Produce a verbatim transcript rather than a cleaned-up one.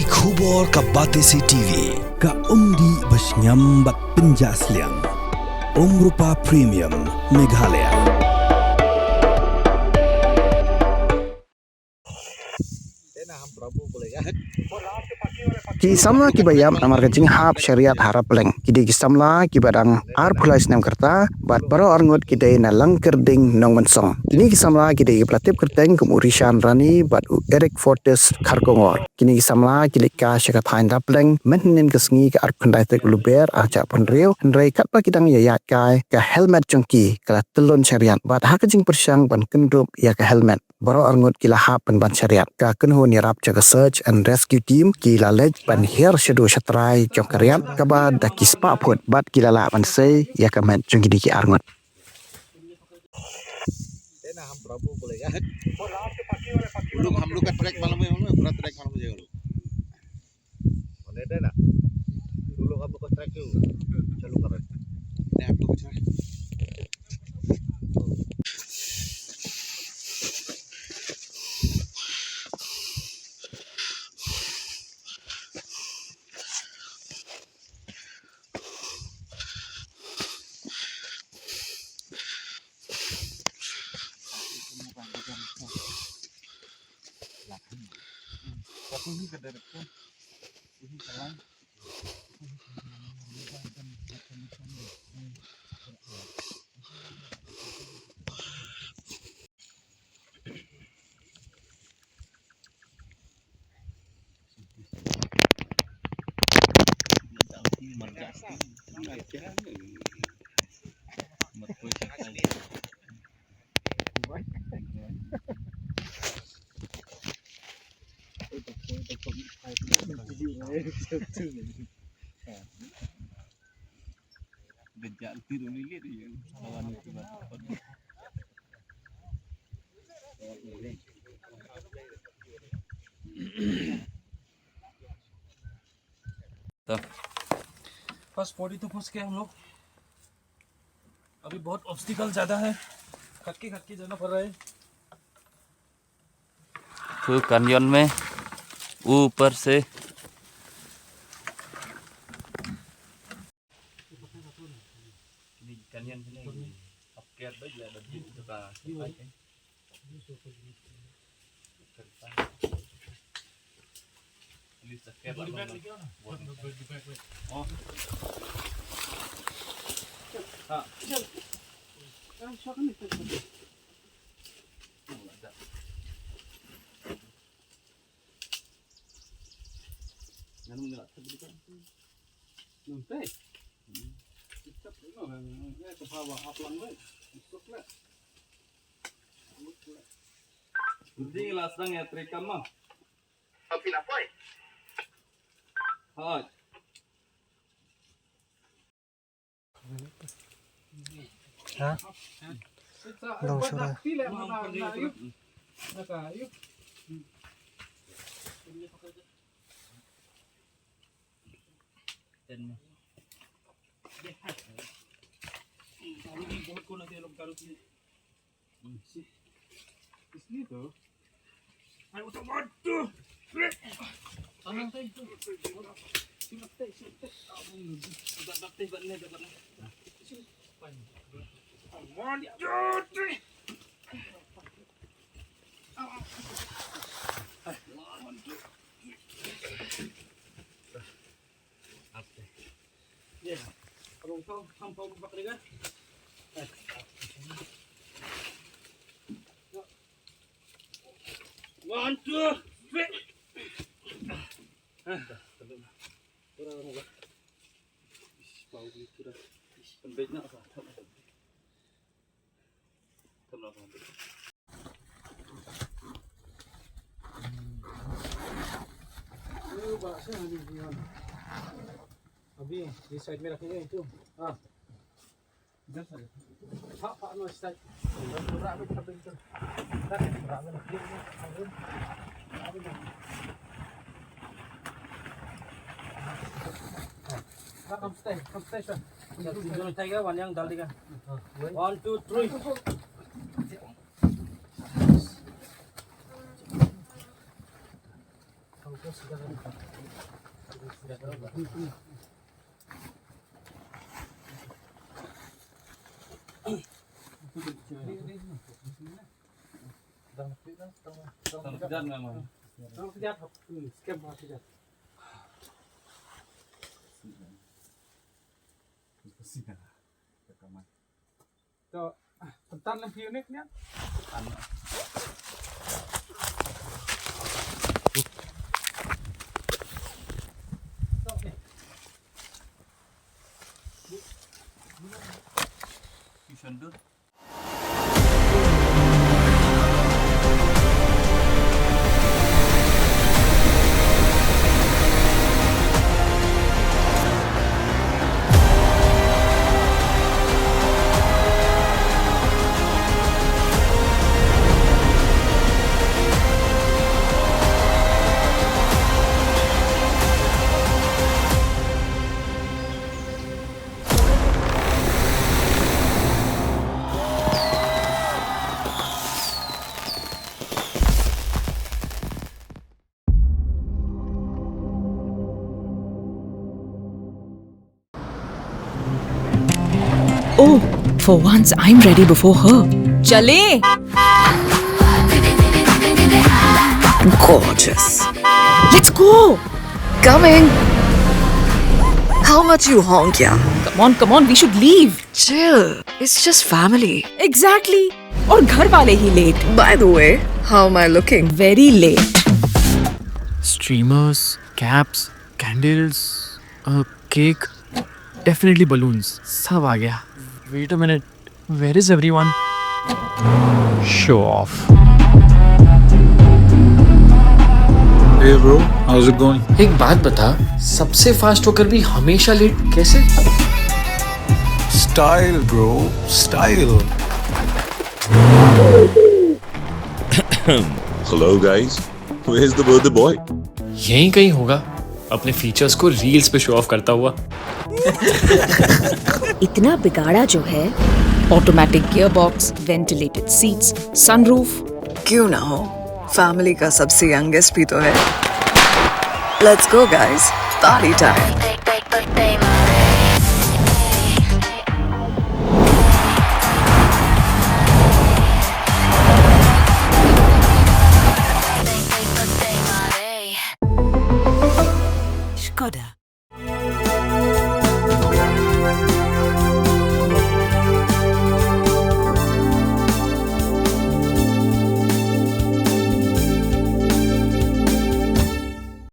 Khubor ka Batesi T V, ka umdih ba shngiam bad pynjah sliang. Umrupa Premium, Meghalaya. Ki samla kiba ïap namar ka jinghap shariat ha Rapleng. Ki dei ki samla kiba dang arphew lai snem ka rta bad baroh arngut ki dei na Langkyrding, Nongmynsong. Kine ki samla ki dei kiba la tip kyrteng kum u Rishan Rani bad u Eric Fortis Kharkongor. Kine ki samla ki leit kai sha ka thaiñ Rapleng mynhynnin ka sngi ka arphew khyndai tarik u Lber arhajar arphew hynriew, hynrei katba ki dang ïaid kai, ka helmet jong ki ka la tyllun shariat bad ha ka jingpyrshang ban kyndrup ïa ka helmet, baroh arngut ki la hap pynban shariat. Ka kynhun ïarap jong ka Search and Rescue Team ki la leit ban hiar shaduh sha trai jong ka riat kaba da ki spah phut bad ki la lah ban sei ïa ka met jong kine ki arngut. हम लोग, हम लोग का ट्रैक मालूम है, हम लोग पूरा ट्रैक मालूम है। Mana ada nak? Dulu kamu ke trek tu. Selalu karet. Ini aku ke trek. तो फर्स्ट पौड़ी तो फंस गए हम लोग। अभी बहुत ऑब्स्टिकल ज्यादा है, खटके खटके जाना पड़ रहा है। तो कैनियन में ऊपर से कैनियन से नहीं, अब क्या भाई, मैं बस ये तो का Hindi la sdang ïa trei kam ma. Hooid. Ha? Dong sura. इसलिए तो। One, two, three. One, two, three. अभी ये साइड में रखेंगे तो। हाँ। इधर से। हाँ, हाँ, नो, इस साइड। Come stay, come stay, sir. One, two, three. To, pyntan lem phi unik niya. Oh, for once I'm ready before her. चले। Gorgeous. Let's go. Coming. How much you honk, yeah? Come on, come on, we should leave. Chill. It's just family. Exactly. और घर वाले ही late. By the way, how am I looking? Very late. Streamers, caps, candles, a cake, definitely balloons. सब आ गया. Wait a minute. Where is everyone? Show off. Hey bro, how's it going? एक बात बता, सबसे फास्ट होकर भी हमेशा लेट कैसे? Style bro, style. Hello guys, where's the birthday boy? यहीं कहीं होगा, अपने फीचर्स को रील्स पे शो ऑफ करता हुआ. इतना बिगाड़ा जो है. Automatic gearbox, ventilated seats, sunroof. क्यों ना हो, फैमिली का सबसे यंगेस्ट भी तो है. Let's go guys, party time. Skoda.